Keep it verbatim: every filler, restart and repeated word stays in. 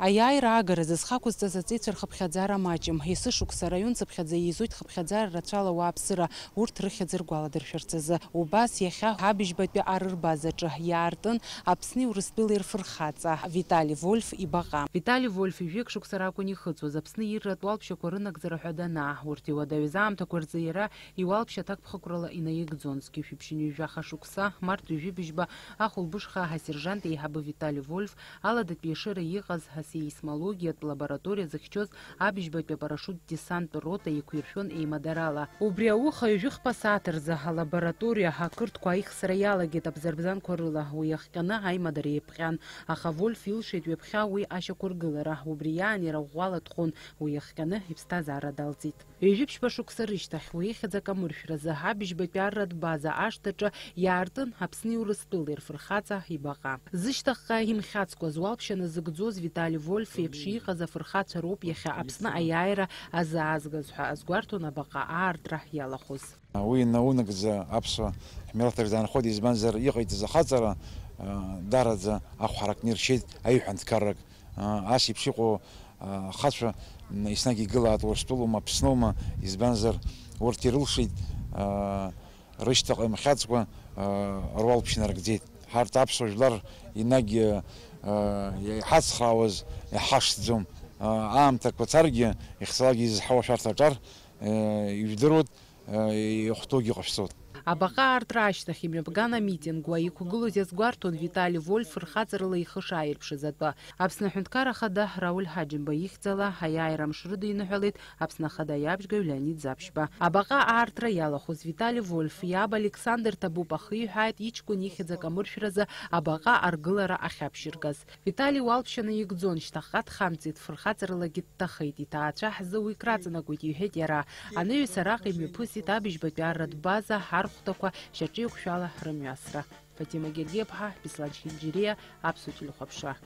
Аиааира аагаразы зхы ақәызҵаз аҵеицәа рхыԥхьаӡара маҷым. Есышықәса араион цыԥхьаӡа еизоит хыԥхьаӡара рацәала ауааԥсыра, урҭ рыхьӡ ргәаладыршәарц азы. Убас иахьа абыжьбатәи ар рбазаҿы иаартын Аԥсни Урыстәылеи рфырхаҵа Витали Вольф ибаҟа. Витали Вольф ҩажәеик шықәса ракәын ихыҵуаз Аԥсны ирратә уалԥшьақәа рынагӡара ҳәа данаа. Урҭ иуадаҩыз аамҭақәа рзы иара иуалԥшьа аҭакԥхықәрала инаигӡон. Зқьи жәшәи ԥшьынҩажәи жәаха шықәса, март ҩажәи быжьба, ахәылбыҽха асержант еиҳабы Витали Вольф, аладатәи ашыра иҟаз асеисмологиатә лабораториа зыхьчоз абыжьбатәи апарашиут-десанттә рота еиқәиршәон еимадарала. Убри ауха ҩажәи хԥа сааҭ рзы алабораториа ақырҭқәа аихсра иалагеит абзарбзанқәа рыла. Уи иахҟьаны аимадара еиԥҟьан, аха Вольф илшеит ҩаԥхьа уи ашьақәыргылара. Убри иаан иара ӷәӷәала дхәын, уи иахҟьаны иԥсҭазаара далҵит. Ҩажәи ԥшьба шықәса рышьҭахь, уи ихьӡ акамыршәразы, абыжьбатәи арратә база ашҭаҿы иаартын Аԥсни Урыстәылеи рфырхаҵа ибаҟа. Зышьҭахьҟа имхьаҵкәа зуалԥшьа назыгӡоз Витали Вольф еиԥш иҟаз афырхацәа роуп иахьа Аԥсны аиааира азаазгаз ҳәа азгәарҭон абаҟа аартра иалахәыз. Уи наунагӡа аԥсуа ҳмилаҭ рзы аанхоит, избанзар иҟаиҵаз ахаҵара, а, дараӡа ахә ҳаракны иршьеит аҩ ҳәынҭқаррак. Ас еиԥш иҟоу ахацәа, м, еснагь игылаат Урыстәылоума, Аԥсноума, избанзар, урҭ ирылшеит, а, рышьҭаҟа имхьаҵкәа, а, руалԥшьа нарыгӡеит. Ҳарҭ аԥсуа жәлар енагь, а, иҳацхраауаз иҳашҭӡом. А, аамҭақәа царгьы, ихцалакгьы изызҳауа шәарҭ аҿар, а, ижәдыруеит. Ихәҭоугьы ҟашәҵоит. Абаҟа аартра ашьҭахь имҩаԥган амитинг уа иқәгылоз иазгәарҭон Витали Вольф фырхаҵарала ихы шааирԥшыз атәы. Аԥсны Аҳәынҭқарра Ахада Рауль Ҳаџьымба ихьӡала аиааира амш рыдиныҳәалеит Аԥсны Ахада иабжьгаҩ Леонид Заԥшьба. Абаҟа аартра иалахәыз Витали Вольф иаб Александр Ҭабуп ахиҳәааит иҷкәын ихьӡ акамыршәразы абаҟа аргылара ахьаԥшьыргаз. Витали уалԥшьа наигӡон, шьҭахьҟа дхамҵит, фырхаҵаралагьы дҭахеит, иҭаацәа ҳзы уи краҵанакуеит, иҳәеит иара. Анаҩс араҟа имҩаԥысит абыжьбатәи арратә база архәҭақәа шьаҿеиқәшәала рымҩасра. Фатима Гергиаԥҳа, Беслан Чхинџьириа, Аԥсуа телехәаԥшра.